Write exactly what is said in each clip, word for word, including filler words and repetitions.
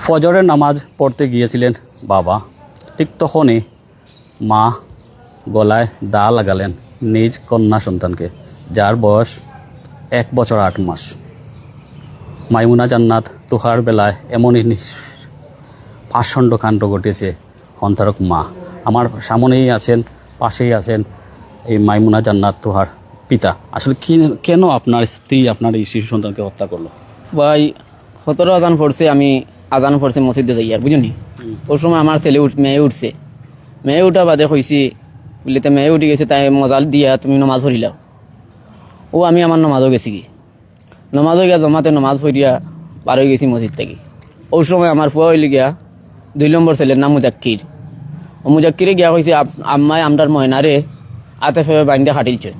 ফজরের নামাজ পড়তে গিয়েছিলেন বাবা, ঠিক তখনই মা গলায় দা লাগালেন নিজ কন্যা সন্তানকে, যার বয়স এক বছর আট মাস। মাইমুনা জান্নাত তুহার বেলায় এমনই নি- পাষণ্ড কাণ্ড ঘটেছে হন্তারক মা। আমার সামনেই আছেন, পাশেই আছেন এই মাইমুনা জান্নাত তুহার পিতা। আসলে কি, কেন আপনার স্ত্রী আপনার এই শিশু সন্তানকে হত্যা করলো? ভাই, সতেরো আজান পড়ছে, আমি আজান পড়ছে মসজিদে যাইয়ার, বুঝনি? ওই সময় আমার ছেলে উঠ-, মেয়ে উঠছে। মেয়ে উঠা বাদে কইছি, বুলে, "তে মেয়ে উঠি গেছে, তাই মজাল দিয়া তুমি নমাজ পড়িলাও।" ও আমি আমার নমাজও গেছি কি, নমাজও গিয়া জমাতে নমাজ পড়িয়া বার হয়ে গেছি মসজিদ থেকে। ওই সময় আমার ফুয়া হইল গিয়া দুই নম্বর ছেলের নাম মুজাক্কির। ও মুজাক্কিরে গিয়া কইছে, "আপ-, আম্মায় আমরার ময়নারে আতে ফেবে বাইন্দে খাটিলছে।"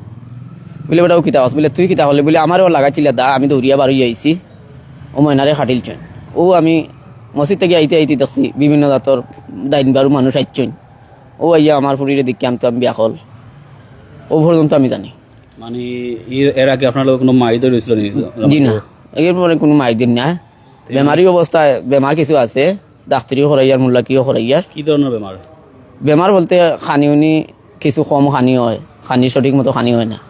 বুলে, "বেটা, ও কিতা কস?" বুলে, "তুই কিতা করলে?" বুলে, "আমারও লাগাইছিল দা, আমি দৌড়িয়া বার হয়ে আইছি, ও ময়নারে খাটিলছে।" ও আমি মসজিদ থেকে আইতে আইতে দেখছি বিভিন্ন জাতর ডাইন বারো মানুষ আইছইন। ও আইয়া আমার ফুরিরে দেখি আমি তো আমি বিয়া কল। ও পর্যন্ত আমি জানি। মানে, এর, এর আগে আপনার লগে কোনো মাইর ধর হয়েছিল নি? জি না, এর পরে কোনো মাইর দিন না। বেমারি অবস্থায়, বেমার কিছু আছে, ডাক্তারিও করাইয়ার, মোল্লাকিও করাইয়ার। কি ধরনের বেমার? বেমার বলতে খানি উনি কিছু কম খানি হয়, খানি সঠিক মতো খানি হয় না।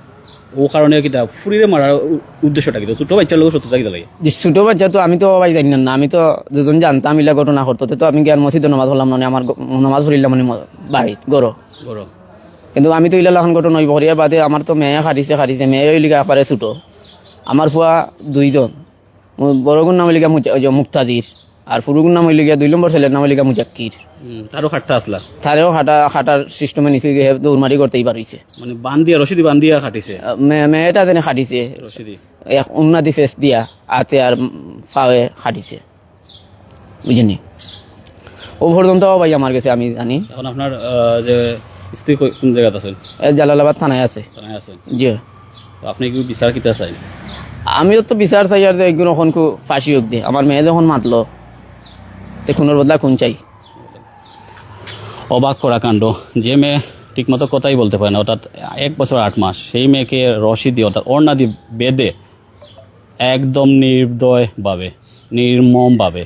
ও কারণে কিতা ফুরিরে মারার উ-, উদ্দেশ্যটা কিতা? ছোট বাচ্চার লগে শত্রুতা কিতা লাগে? যে ছোট বাচ্চা তো আমি তো ভাই জানি না, আমি তো দুজন জানতাম ইলা ঘটনা করতো, তো আমি গিয়ার মসজিদে নমাজ পড়লাম, মানে আমার গ-, নমাজ পড়িলাম মানে ম-, বাড়িত, ঘরো। ঘরো। কিন্তু আমি তো ইলা লাখান ঘটনা হইব করিয়া বাদে আমার তো মেয়ে খাটিছে, খাটিছে, মেয়ে হইল গিয়া একবারে ছোট। আমার ফুয়া দুইজন, মু-, বড়গুর নাম হইল গিয়া মুজা-, ওই যে মুক্তাদির, আর ফুরুগুর নাম হইল গিয়া দুই নম্বর ছেলের নাম হইল গিয়া মুজাক্কির। হুম, তারও খাট্টা আসলা? তারেও খাটা, খাটার সিস্টেমে নিচে গিয়ে দৌড়মারি করতেই পারিছে। মানে বান্ধিয়া, রশিদি বান্ধিয়া খাটিছে? আহ, মে-, মেয়েটা যেন খাটিছে। রশিদি? এক উন্নাদি ফেস দিয়া, আতে আর, উম, ফাওয়ে খাটিছে। বুঝিনি? ও পর্যন্ত ভাই আমার গেছে আমি জানি। এখন আপনার, আহ, যে স্ত্রী কই-, কোন জায়গাত আছেন? এ, জালালাবাদ থানায় আছে। থানায় আছেন। জি। তো আপনি কি বিচার কিতা চাই? আমিও তো বিচার চাই আর যে একজন এখন কু ফাঁসি হোক দে। আমার মেয়ে যখন মাতলো, তে খুনের বদলা খুন চাই। অবাক করা কাণ্ড। যে মেয়ে ঠিকমতো কথাই বলতে পারে না, অর্থাৎ এক বছর আট মাস, সেই মেয়েকে রশি দিয়ে, অর্থাৎ ওড়না দিয়ে বেঁধে একদম নির্দয়ভাবে, নির্মমভাবে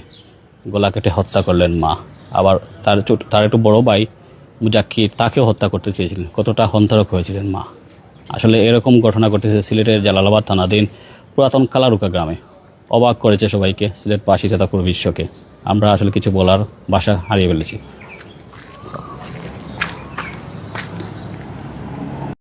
গলা কেটে হত্যা করলেন মা। আবার তার ছোট, তার একটু বড় ভাই মুজাক্কির, তাকেও হত্যা করতে চেয়েছিলেন। কতটা হন্তরক হয়েছিলেন মা। আসলে এরকম ঘটনা ঘটেছে সিলেটের জালালাবাদ থানাধীন পুরাতন কালারুকা গ্রামে। অবাক করেছে সবাইকে, সিলেটবাসী তথা পুরো বিশ্বকে। আমরা আসলে কিছু বলার ভাষা হারিয়ে ফেলেছি।